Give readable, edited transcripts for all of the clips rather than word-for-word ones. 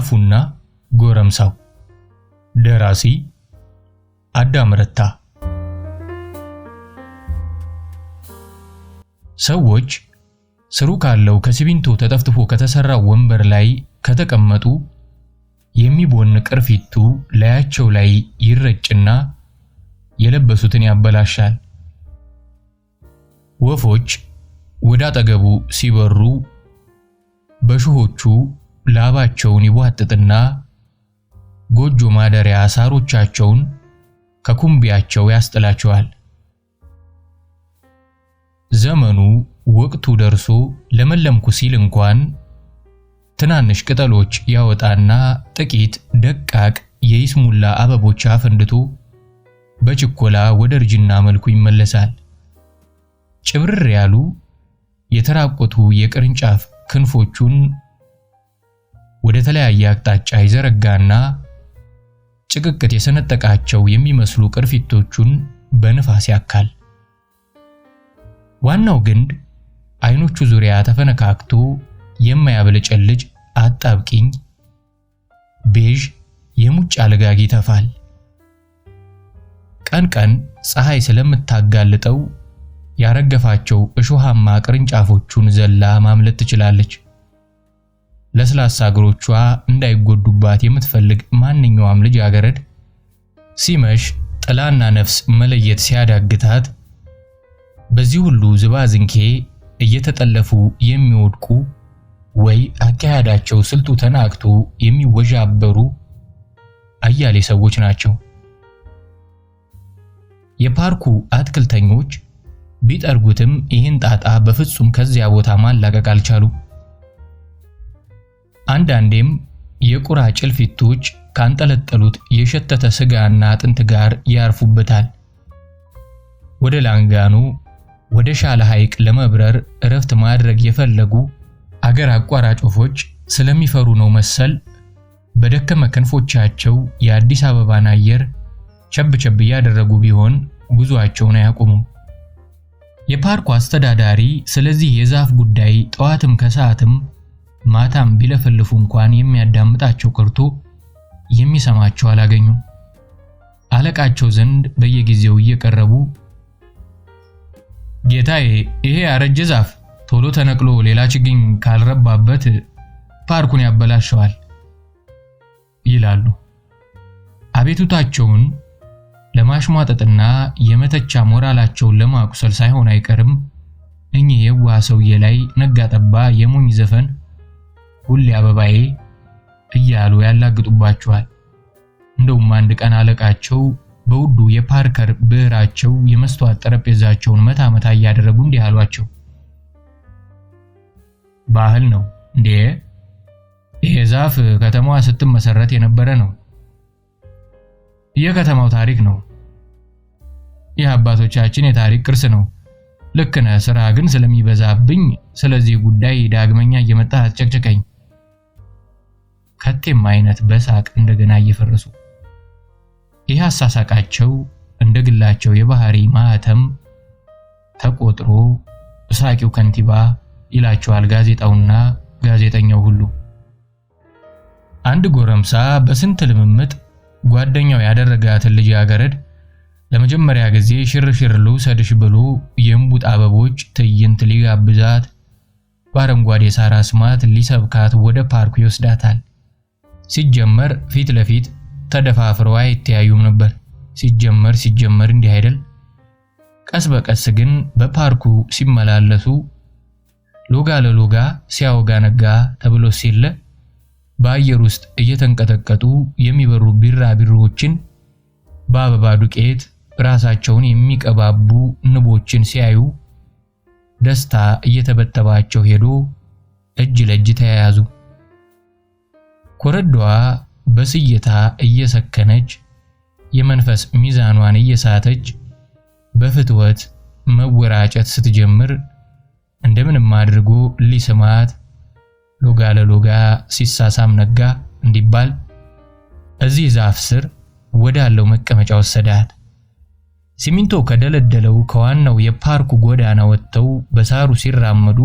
ዛፉና ጎረምሳው። ደራሲ አዳም ረታ። ሰዎች ስሩ ካለው ከሲሚንቶ ተጠፍጥፎ ከተሰራው ወንበር ላይ ከተቀመጡ የሚቦን ቅርፊቱ ላያቸው ላይ ይረጭና የለበሱትን ያበላሻል። ወፎች ወደ አጠገቡ ሲበሩ በሾሆቹ ላባቸውን ይቧጥጥና ጎጆ ማደሪያ ሳሮቻቸውን ከኩምቢያቸው ያስጥላቸዋል። ዘመኑ ወቅቱ ደርሶ ለመለምኩ ሲል እንኳን ትናንሽ ቅጠሎች ያወጣና ጥቂት ደቃቅ የይስሙላ አበቦች አፈንድቶ በችኮላ ወደ እርጅና መልኩ ይመለሳል። ጭብርር ያሉ የተራቆቱ የቅርንጫፍ ክንፎቹን ወደ ተለያየ አቅጣጫ ይዘረጋና ጭቅቅት የሰነጠቃቸው የሚመስሉ ቅርፊቶቹን በንፋስ ያካል። ዋናው ግንድ አይኖቹ ዙሪያ ተፈነካክቶ የማያብለጨልጭ አጣብቂኝ ቤዥ የሙጫ ልጋግ ይተፋል። ቀን ቀን ፀሐይ ስለምታጋልጠው ያረገፋቸው እሾሃማ ቅርንጫፎቹን ዘላ ማምለጥ ትችላለች። ለስላሳ እግሮቿ እንዳይጎዱባት የምትፈልግ ማንኛውም ልጃገረድ ሲመሽ ጥላና ነፍስ መለየት ሲያዳግታት በዚህ ሁሉ ዝባዝንኬ እየተጠለፉ የሚወድቁ ወይ አካሄዳቸው ስልቱ ተናግቶ የሚወዣበሩ አያሌ ሰዎች ናቸው። የፓርኩ አትክልተኞች ቢጠርጉትም ይህን ጣጣ በፍጹም ከዚያ ቦታ ማላቀቅ አልቻሉ። አንዳንዴም የቁራ ጭልፊቶች ካንጠለጠሉት የሸተተ ስጋና አጥንት ጋር ያርፉበታል። ወደ ላንጋኖ ወደ ሻለ ሐይቅ ለመብረር እረፍት ማድረግ የፈለጉ አገር አቋራጭ ወፎች ስለሚፈሩ ነው መሰል በደከመ ክንፎቻቸው የአዲስ አበባን አየር ቸብ ቸብ እያደረጉ ቢሆን ጉዞአቸውን አያቆሙም። የፓርኩ አስተዳዳሪ ስለዚህ የዛፍ ጉዳይ ጠዋትም ከሰዓትም ማታም ቢለፈልፉ እንኳን የሚያዳምጣቸው ቀርቶ የሚሰማቸው አላገኙም። አለቃቸው ዘንድ በየጊዜው እየቀረቡ ጌታዬ፣ ይሄ ያረጀ ዛፍ ቶሎ ተነቅሎ ሌላ ችግኝ ካልረባበት ፓርኩን ያበላሸዋል ይላሉ። አቤቱታቸውን ለማሽሟጠጥና የመተቻ ሞራላቸውን ለማቁሰል ሳይሆን አይቀርም እኚህ የዋህ ሰውዬ ላይ ነጋ ጠባ የሞኝ ዘፈን ሁሌ አበባዬ እያሉ ያላግጡባቸዋል። እንደውም አንድ ቀን አለቃቸው በውዱ የፓርከር ብዕራቸው የመስተዋት ጠረጴዛቸውን መታ መታ እያደረጉ እንዲህ አሏቸው። ባህል ነው እንዴ? ይሄ ዛፍ ከተማዋ ስትመሰረት የነበረ ነው። የከተማው ታሪክ ነው። የአባቶቻችን የታሪክ ቅርስ ነው። ልክ ነህ። ስራ ግን ስለሚበዛብኝ ስለዚህ ጉዳይ ዳግመኛ እየመጣህ አትጨቅጭቀኝ። ከቴም አይነት በሳቅ እንደገና እየፈረሱ ይህ አሳሳቃቸው እንደ ግላቸው የባህሪ ማህተም ተቆጥሮ እሳቂው ከንቲባ ይላቸዋል ጋዜጣውና ጋዜጠኛው ሁሉ። አንድ ጎረምሳ በስንት ልምምጥ ጓደኛው ያደረጋትን ልጃገረድ ለመጀመሪያ ጊዜ ሽርሽር ልውሰድሽ ብሎ የእምቡጥ አበቦች ትዕይንት ሊጋብዛት በአረንጓዴ ሳር አስማት ሊሰብካት ወደ ፓርኩ ይወስዳታል። ሲጀመር ፊት ለፊት ተደፋፍረው አይተያዩም ነበር። ሲጀመር እንዲህ አይደል? ቀስ በቀስ ግን በፓርኩ ሲመላለሱ ሎጋ ለሎጋ ሲያወጋ ነጋ ተብሎ ሲለ በአየር ውስጥ እየተንቀጠቀጡ የሚበሩ ቢራቢሮዎችን በአበባ ዱቄት ራሳቸውን የሚቀባቡ ንቦችን ሲያዩ ደስታ እየተበተባቸው ሄዶ እጅ ለእጅ ተያያዙ። ኮረዳዋ በስየታ እየሰከነች የመንፈስ ሚዛኗን እየሳተች በፍትወት መወራጨት ስትጀምር እንደምንም አድርጎ ሊስማት ሎጋ ለሎጋ ሲሳሳም ነጋ እንዲባል እዚህ ዛፍ ስር ወዳለው መቀመጫ ወሰዳት። ሲሚንቶ ከደለደለው ከዋናው የፓርኩ ጎዳና ወጥተው በሳሩ ሲራመዱ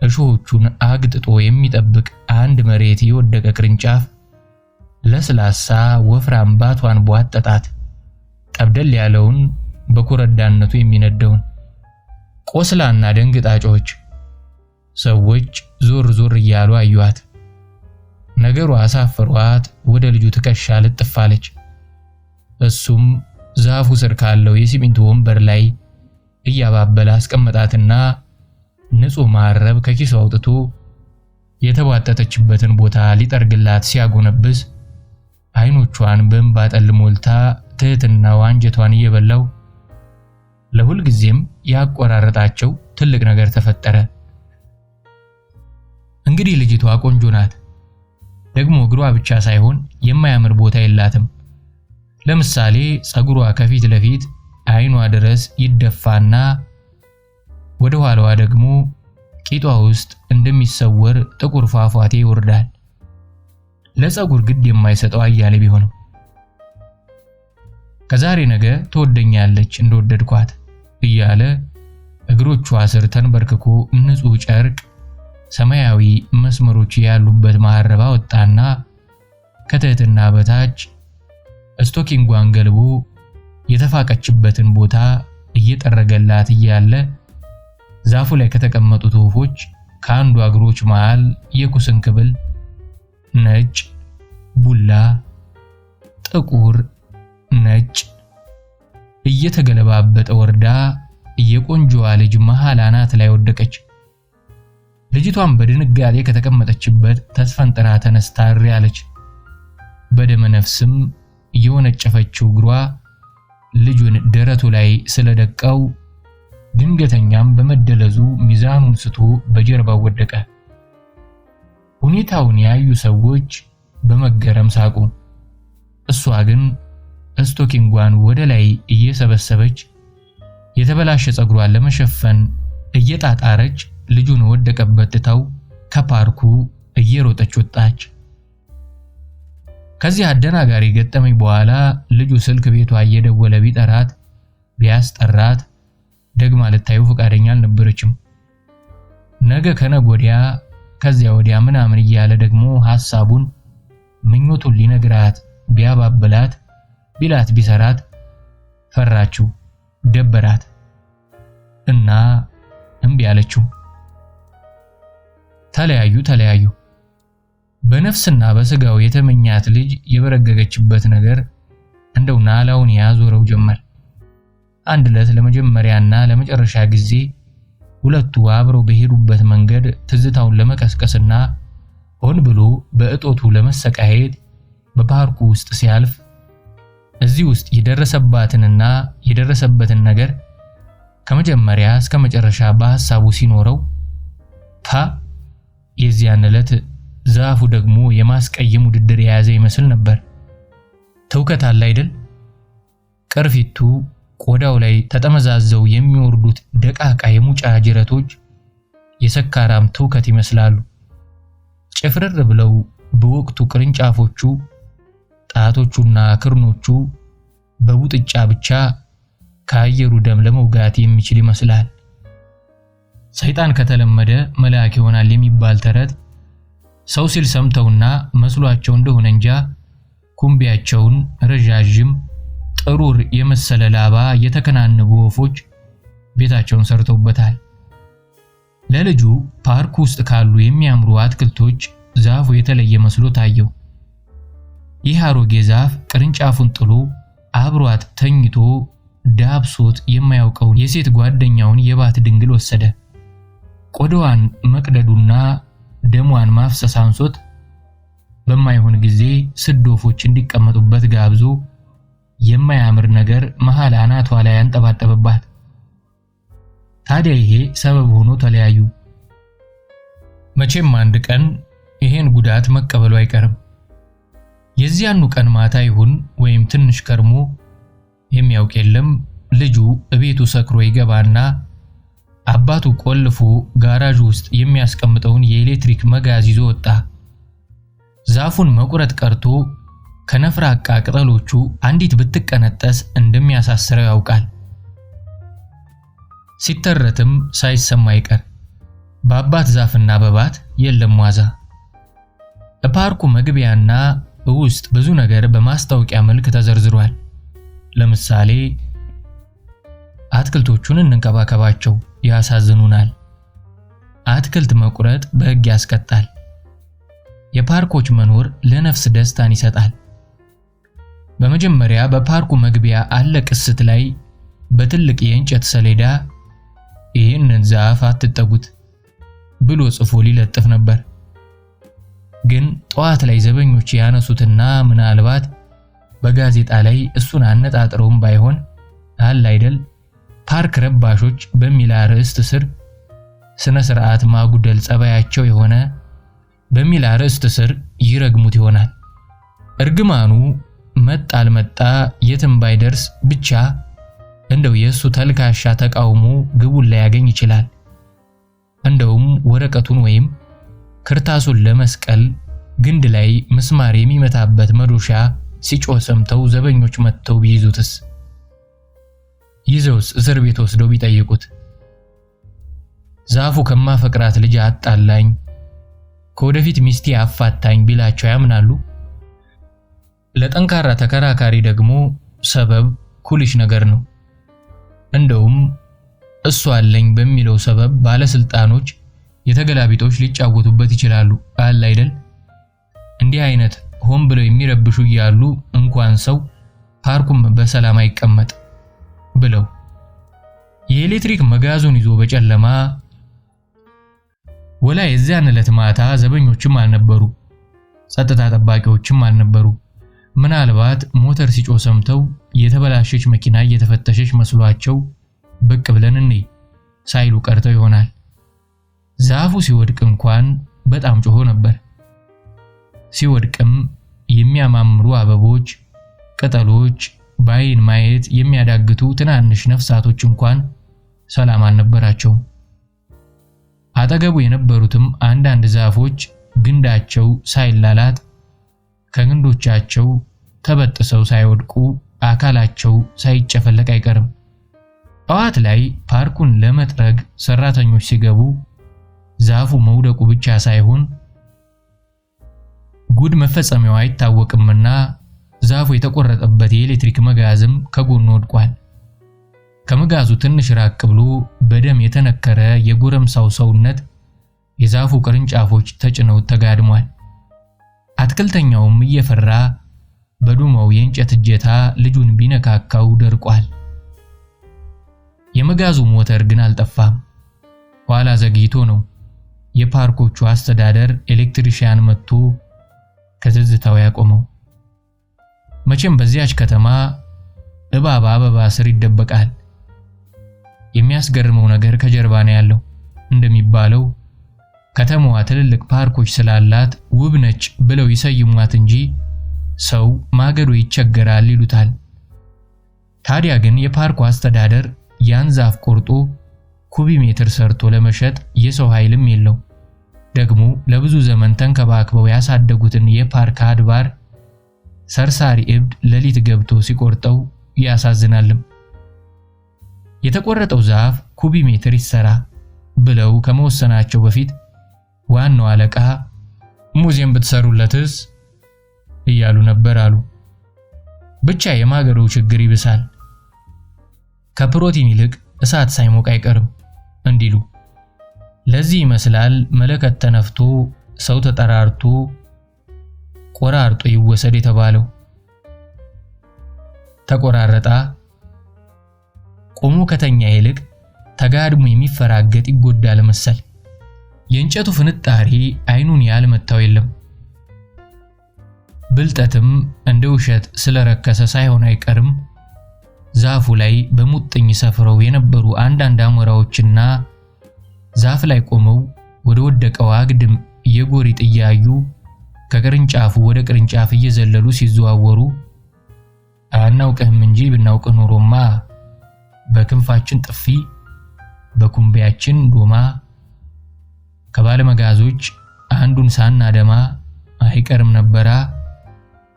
እሾሆቹን አግጥጦ የሚጠብቅ አንድ መሬት የወደቀ ቅርንጫፍ ለስላሳ ወፍራም ባቷን ቧጠጣት። ጠብደል ያለውን በኮረዳነቱ የሚነደውን። ቆስላና ደንግጣ ጮኸች። ሰዎች ዞር ዞር እያሉ አዩአት። ነገሩ አሳፍሯት ወደ ልጁ ትከሻ ልጥፋለች። እሱም ዛፉ ስር ካለው የሲሚንቶ ወንበር ላይ እያባበለ አስቀመጣትና ንጹህ መሀረብ ከኪሱ አውጥቶ የተቧጠጠችበትን ቦታ ሊጠርግላት ሲያጎነብስ አይኖቿን በእንባ ጠል ሞልታ ትህትናው አንጀቷን እየበላው ለሁልጊዜም ያቆራረጣቸው ትልቅ ነገር ተፈጠረ። እንግዲህ ልጅቷ ቆንጆ ናት። ደግሞ እግሯ ብቻ ሳይሆን የማያምር ቦታ የላትም። ለምሳሌ ፀጉሯ ከፊት ለፊት አይኗ ድረስ ይደፋና ወደ ኋላዋ ደግሞ ቂጧ ውስጥ እንደሚሰወር ጥቁር ፏፏቴ ይወርዳል። ለፀጉር ግድ የማይሰጠው አያሌ ቢሆንም ከዛሬ ነገ ትወደኛለች እንደወደድኳት እያለ እግሮቿ ስር ተንበርክኮ ንጹህ ጨርቅ ሰማያዊ መስመሮች ያሉበት መሀረብ አወጣና ከትህትና በታች ስቶኪንጓን ገልቦ የተፋቀችበትን ቦታ እየጠረገላት እያለ ዛፉ ላይ ከተቀመጡት ወፎች ከአንዱ እግሮች መሃል የኩስን ክብል ነጭ፣ ቡላ፣ ጥቁር፣ ነጭ እየተገለባበጠ ወርዳ የቆንጆዋ ልጅ መሃል አናት ላይ ወደቀች። ልጅቷን በድንጋጤ ከተቀመጠችበት ተስፈንጥራ ተነስታ እሪ አለች። በደመ ነፍስም የወነጨፈችው እግሯ ልጁን ደረቱ ላይ ስለደቀው ድንገተኛም በመደለዙ ሚዛኑን ስቶ በጀርባው ወደቀ። ሁኔታውን ያዩ ሰዎች በመገረም ሳቁ። እሷ ግን ስቶኪንጓን ወደ ላይ እየሰበሰበች የተበላሸ ፀጉሯን ለመሸፈን እየጣጣረች ልጁን ወደቀበት ትታው ከፓርኩ እየሮጠች ወጣች። ከዚህ አደናጋሪ ገጠመኝ በኋላ ልጁ ስልክ ቤቷ እየደወለ ቢጠራት ቢያስጠራት ደግማ ልታየው ፈቃደኛ አልነበረችም። ነገ ከነገ ወዲያ ከዚያ ወዲያ ምናምን እያለ ደግሞ ሐሳቡን ምኞቱን ሊነግራት ቢያባብላት ቢላት ቢሰራት ፈራችው፣ ደበራት እና እምቢ አለችው። ተለያዩ። በነፍስና በስጋው የተመኛት ልጅ የበረገገችበት ነገር እንደው ናላውን ያዞረው ጀመር። አንድ ዕለት ለመጀመሪያና ለመጨረሻ ጊዜ ሁለቱ አብረው በሄዱበት መንገድ ትዝታውን ለመቀስቀስና ሆን ብሎ በእጦቱ ለመሰቃየት በፓርኩ ውስጥ ሲያልፍ እዚህ ውስጥ የደረሰባትንና የደረሰበትን ነገር ከመጀመሪያ እስከ መጨረሻ በሐሳቡ ሲኖረው ታ የዚያን ዕለት ዛፉ ደግሞ የማስቀየም ውድድር የያዘ ይመስል ነበር። ትውከት አለ አይደል? ቅርፊቱ ቆዳው ላይ ተጠመዛዘው የሚወርዱት ደቃቃ የሙጫ ጅረቶች የሰካራም ትውከት ይመስላሉ። ጭፍርር ብለው በወቅቱ ቅርንጫፎቹ፣ ጣቶቹና ክርኖቹ በቡጥጫ ብቻ ከአየሩ ደም ለመውጋት የሚችል ይመስላል። ሰይጣን ከተለመደ መልአክ ይሆናል የሚባል ተረት ሰው ሲል ሰምተውና መስሏቸው እንደሆነ እንጃ ኩምቢያቸውን ረዣዥም ጥሩር የመሰለ ላባ የተከናነቡ ወፎች ቤታቸውን ሰርተውበታል። ለልጁ ፓርክ ውስጥ ካሉ የሚያምሩ አትክልቶች ዛፉ የተለየ መስሎ ታየው። ይህ አሮጌ ዛፍ ቅርንጫፉን ጥሎ አብሯት ተኝቶ ዳብሶት የማያውቀውን የሴት ጓደኛውን የባት ድንግል ወሰደ። ቆዳዋን መቅደዱና ደሟን ማፍሰስ አንሶት በማይሆን ጊዜ ስድ ወፎች እንዲቀመጡበት ጋብዞ የማያምር ነገር መሃል አናቷ ላይ አንጠባጠበባት። ታዲያ ይሄ ሰበብ ሆኖ ተለያዩ። መቼም አንድ ቀን ይሄን ጉዳት መቀበሉ አይቀርም። የዚያኑ ቀን ማታ ይሁን ወይም ትንሽ ከርሞ የሚያውቅ የለም። ልጁ እቤቱ ሰክሮ ይገባና አባቱ ቆልፎ ጋራዥ ውስጥ የሚያስቀምጠውን የኤሌክትሪክ መጋዝ ይዞ ወጣ። ዛፉን መቁረጥ ቀርቶ ከነፍራቃ ቅጠሎቹ አንዲት ብትቀነጠስ እንደሚያሳስረው ያውቃል። ሲተረትም ሳይሰማ አይቀር። በአባት ዛፍና በባት የለም ዋዛ። ፓርኩ መግቢያና ውስጥ ብዙ ነገር በማስታወቂያ መልክ ተዘርዝሯል። ለምሳሌ አትክልቶቹን እንንከባከባቸው፣ ያሳዝኑናል። አትክልት መቁረጥ በሕግ ያስቀጣል። የፓርኮች መኖር ለነፍስ ደስታን ይሰጣል። በመጀመሪያ በፓርኩ መግቢያ አለ ቅስት ላይ በትልቅ የእንጨት ሰሌዳ ይህንን ዛፍ አትጠጉት ብሎ ጽፎ ሊለጥፍ ነበር። ግን ጠዋት ላይ ዘበኞች ያነሱትና ምናልባት በጋዜጣ ላይ እሱን አነጣጥረውም ባይሆን አለ አይደል ፓርክ ረባሾች በሚል አርዕስት ስር ስነ ስርዓት ማጉደል ጸባያቸው የሆነ በሚል አርዕስት ስር ይረግሙት ይሆናል። እርግማኑ መጣ አልመጣ የትም ባይደርስ ብቻ እንደው የእሱ ተልካሻ ተቃውሞ ግቡን ላያገኝ ይችላል። እንደውም ወረቀቱን ወይም ክርታሱን ለመስቀል ግንድ ላይ ምስማር የሚመታበት መዶሻ ሲጮህ ሰምተው ዘበኞች መጥተው ቢይዙትስ? ይዘውስ እስር ቤት ወስደው ቢጠይቁት? ዛፉ ከማፈቅራት ልጅ አጣላኝ፣ ከወደፊት ሚስቴ አፋታኝ ቢላቸው ያምናሉ? ለጠንካራ ተከራካሪ ደግሞ ሰበብ ኩልሽ ነገር ነው። እንደውም እሱ አለኝ በሚለው ሰበብ ባለስልጣኖች የተገላቢጦች ሊጫወቱበት ይችላሉ። አለ አይደል? እንዲህ አይነት ሆን ብለው የሚረብሹ እያሉ እንኳን ሰው ፓርኩም በሰላም አይቀመጥ ብለው የኤሌክትሪክ መጋዙን ይዞ በጨለማ ወላ የዚያን ዕለት ማታ ዘበኞችም አልነበሩ፣ ጸጥታ ጠባቂዎችም አልነበሩ። ምናልባት ሞተር ሲጮህ ሰምተው የተበላሸች መኪና እየተፈተሸች መስሏቸው ብቅ ብለን እንይ ሳይሉ ቀርተው ይሆናል። ዛፉ ሲወድቅ እንኳን በጣም ጮሆ ነበር። ሲወድቅም የሚያማምሩ አበቦች፣ ቅጠሎች፣ በአይን ማየት የሚያዳግቱ ትናንሽ ነፍሳቶች እንኳን ሰላም አልነበራቸውም። አጠገቡ የነበሩትም አንዳንድ ዛፎች ግንዳቸው ሳይላላጥ ከግንዶቻቸው ተበጥሰው ሳይወድቁ አካላቸው ሳይጨፈለቅ አይቀርም። ጠዋት ላይ ፓርኩን ለመጥረግ ሰራተኞች ሲገቡ ዛፉ መውደቁ ብቻ ሳይሆን ጉድ መፈጸሚያው አይታወቅምና ዛፉ የተቆረጠበት የኤሌክትሪክ መጋዝም ከጎኑ ወድቋል። ከመጋዙ ትንሽ ራቅ ብሎ በደም የተነከረ የጎረምሳው ሰውነት የዛፉ ቅርንጫፎች ተጭነው ተጋድሟል። አትክልተኛውም እየፈራ በዱማው የእንጨት እጀታ ልጁን ቢነካካው ደርቋል። የመጋዙ ሞተር ግን አልጠፋም። ኋላ ዘግይቶ ነው የፓርኮቹ አስተዳደር electrician መጥቶ ከትዝታው ያቆመው። መቼም በዚያች ከተማ እባብ አበባ ስር ይደበቃል። የሚያስገርመው ነገር ከጀርባ ነው ያለው። እንደሚባለው ከተማዋ ትልልቅ ፓርኮች ስላላት ውብ ነች ብለው ይሰይሟት እንጂ ሰው ማገዶ ይቸገራል ይሉታል። ታዲያ ግን የፓርኩ አስተዳደር ያን ዛፍ ቆርጦ ኩቢ ሜትር ሰርቶ ለመሸጥ የሰው ኃይልም የለው። ደግሞ ለብዙ ዘመን ተንከባክበው ያሳደጉትን የፓርክ አድባር ሰርሳሪ እብድ ሌሊት ገብቶ ሲቆርጠው ያሳዝናልም። የተቆረጠው ዛፍ ኩቢ ሜትር ይሰራ ብለው ከመወሰናቸው በፊት ዋናው አለቃ ሙዚየም ብትሰሩለትስ እያሉ ነበር አሉ። ብቻ የማገዶው ችግር ይብሳል። ከፕሮቲን ይልቅ እሳት ሳይሞቅ አይቀርም እንዲሉ ለዚህ ይመስላል መለከት ተነፍቶ ሰው ተጠራርቶ ቆራርጦ ይወሰድ የተባለው። ተቆራረጣ ቆሞ ከተኛ ይልቅ ተጋድሞ የሚፈራገጥ ይጎዳል መሰል። የእንጨቱ ፍንጣሪ አይኑን ያልመታው የለም። ብልጠትም እንደ ውሸት ስለረከሰ ሳይሆን አይቀርም ዛፉ ላይ በሙጥኝ ሰፍረው የነበሩ አንዳንድ አሞራዎችና ዛፍ ላይ ቆመው ወደ ወደቀው አግድም የጎሪጥ እያዩ ከቅርንጫፉ ወደ ቅርንጫፍ እየዘለሉ ሲዘዋወሩ አናውቅህም እንጂ ብናውቅህ ኖሮማ በክንፋችን ጥፊ በኩምቢያችን ዶማ ከባለመጋዞች አንዱን ሳናደማ አይቀርም ነበራ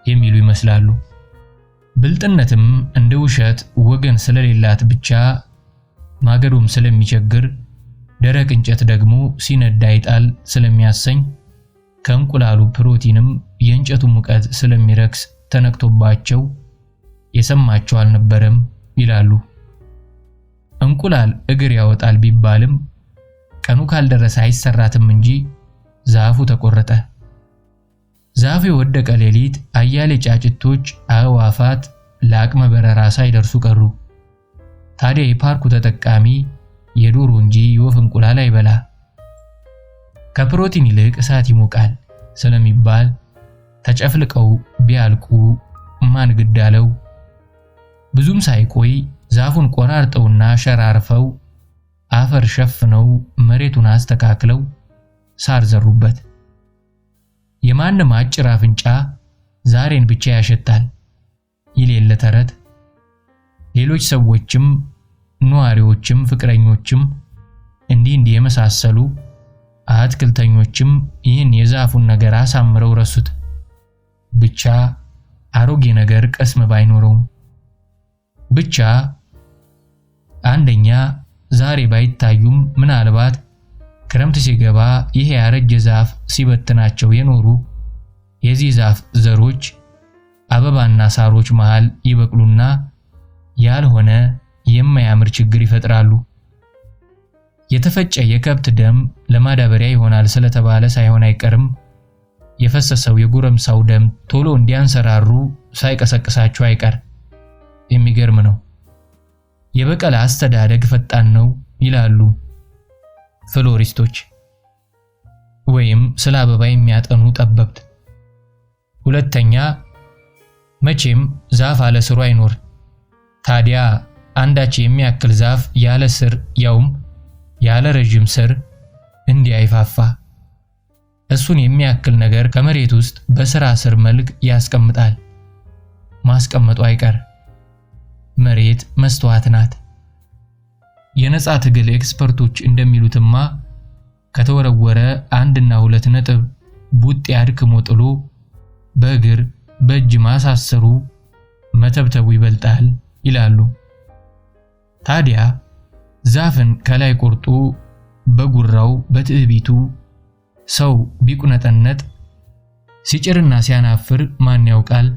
የሚሉ ይመስላሉ። ብልጥነትም እንደ ውሸት ወገን ስለሌላት ብቻ ማገዶም ስለሚቸግር ደረቅ እንጨት ደግሞ ሲነዳ ይጣል ስለሚያሰኝ ከእንቁላሉ ፕሮቲንም የእንጨቱ ሙቀት ስለሚረክስ ተነቅቶባቸው የሰማቸው አልነበረም ይላሉ። እንቁላል እግር ያወጣል ቢባልም ቀኑ ካልደረሰ አይሰራትም እንጂ ዛፉ ተቆረጠ። ዛፉ የወደቀ ሌሊት አያሌ ጫጭቶች አዕዋፋት ለአቅመ በረራ ሳይደርሱ ቀሩ። ታዲያ የፓርኩ ተጠቃሚ የዶሮ እንጂ የወፍ እንቁላል አይበላ። ከፕሮቲን ይልቅ እሳት ይሞቃል ስለሚባል ተጨፍልቀው ቢያልቁ ማን ግድ አለው? ብዙም ሳይቆይ ዛፉን ቆራርጠውና ሸራርፈው አፈር ሸፍነው መሬቱን አስተካክለው ሳር ዘሩበት። የማንም አጭር አፍንጫ ዛሬን ብቻ ያሸታል ይል የለ ተረት። ሌሎች ሰዎችም ነዋሪዎችም ፍቅረኞችም እንዲህ እንዲህ የመሳሰሉ አትክልተኞችም ይህን የዛፉን ነገር አሳምረው ረሱት። ብቻ አሮጌ ነገር ቅስም ባይኖረውም ብቻ አንደኛ ዛሬ ባይታዩም ምናልባት ክረምት ሲገባ ይሄ ያረጀ ዛፍ ሲበትናቸው የኖሩ የዚህ ዛፍ ዘሮች አበባና ሳሮች መሃል ይበቅሉና ያልሆነ የማያምር ችግር ይፈጥራሉ። የተፈጨ የከብት ደም ለማዳበሪያ ይሆናል ስለተባለ ሳይሆን አይቀርም የፈሰሰው የጎረምሳው ደም ቶሎ እንዲያንሰራሩ ሳይቀሰቅሳቸው አይቀር። የሚገርም ነው። የበቀለ አስተዳደግ ፈጣን ነው ይላሉ ፍሎሪስቶች ወይም ስለ አበባ የሚያጠኑ ጠበብት። ሁለተኛ መቼም ዛፍ አለ ስሩ አይኖር። ታዲያ አንዳች የሚያክል ዛፍ ያለ ስር ያውም ያለ ረጅም ስር እንዲህ አይፋፋ። እሱን የሚያክል ነገር ከመሬት ውስጥ በስራ ስር መልክ ያስቀምጣል። ማስቀመጡ አይቀር። መሬት መስተዋት ናት። የነጻ ትግል ኤክስፐርቶች እንደሚሉትማ ከተወረወረ 1 እና 2 ነጥብ ቡጤ አድክሞ ጥሎ በእግር በእጅ ማሳሰሩ መተብተቡ ይበልጣል ይላሉ። ታዲያ ዛፍን ከላይ ቆርጦ በጉራው በትዕቢቱ ሰው ቢቁነጠነጥ ሲጭርና ሲያናፍር ማን ያውቃል?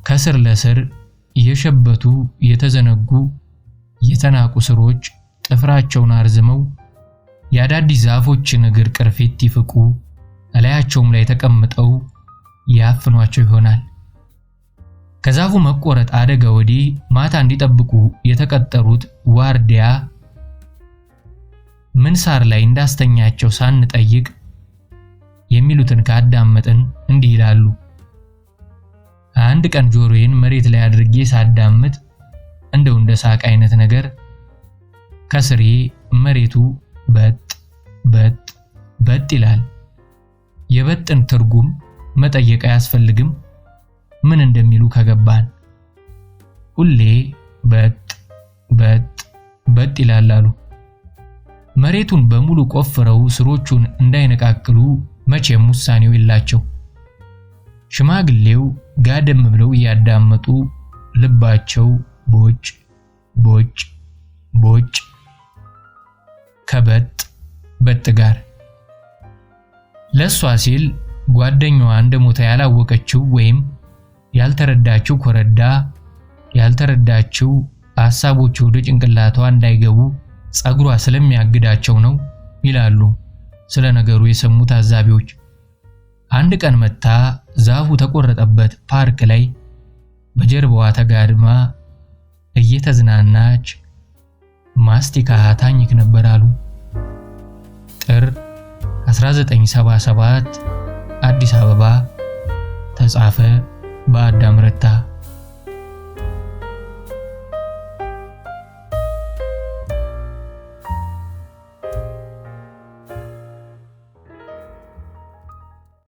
ከስር ለስር የሸበቱ የተዘነጉ የተናቁ ስሮች ጥፍራቸውን አርዝመው የአዳዲስ ዛፎችን እግር ቅርፊት ይፍቁ፣ እላያቸውም ላይ ተቀምጠው ያፍኗቸው ይሆናል። ከዛፉ መቆረጥ አደጋ ወዲህ ማታ እንዲጠብቁ የተቀጠሩት ዋርዲያ ምን ሳር ላይ እንዳስተኛቸው ሳንጠይቅ የሚሉትን ካዳመጥን እንዲህ ይላሉ። አንድ ቀን ጆሮዬን መሬት ላይ አድርጌ ሳዳምጥ እንደው እንደ ሳቅ አይነት ነገር ከስሬ መሬቱ በጥ በጥ በጥ ይላል። የበጥን ትርጉም መጠየቅ አያስፈልግም፣ ምን እንደሚሉ ከገባን። ሁሌ በጥ በጥ በጥ ይላል አሉ። መሬቱን በሙሉ ቆፍረው ስሮቹን እንዳይነቃቅሉ መቼም ውሳኔው የላቸው። ሽማግሌው ጋደም ብለው እያዳመጡ ልባቸው ቦጭ ቦጭ ቦጭ ከበጥ በጥ ጋር። ለሷ ሲል ጓደኛዋ እንደሞተ ያላወቀችው ወይም ያልተረዳችው ኮረዳ ያልተረዳችው ሐሳቦች ወደ ጭንቅላቷ እንዳይገቡ ጸጉሯ ስለሚያግዳቸው ነው ይላሉ ስለ ነገሩ የሰሙ ታዛቢዎች። አንድ ቀን መታ ዛፉ ተቆረጠበት ፓርክ ላይ በጀርባዋ ተጋድማ እየተዝናናች ማስቲካ ታኝክ ነበር አሉ። ጥር 1977 አዲስ አበባ። ተጻፈ በአዳም ረታ።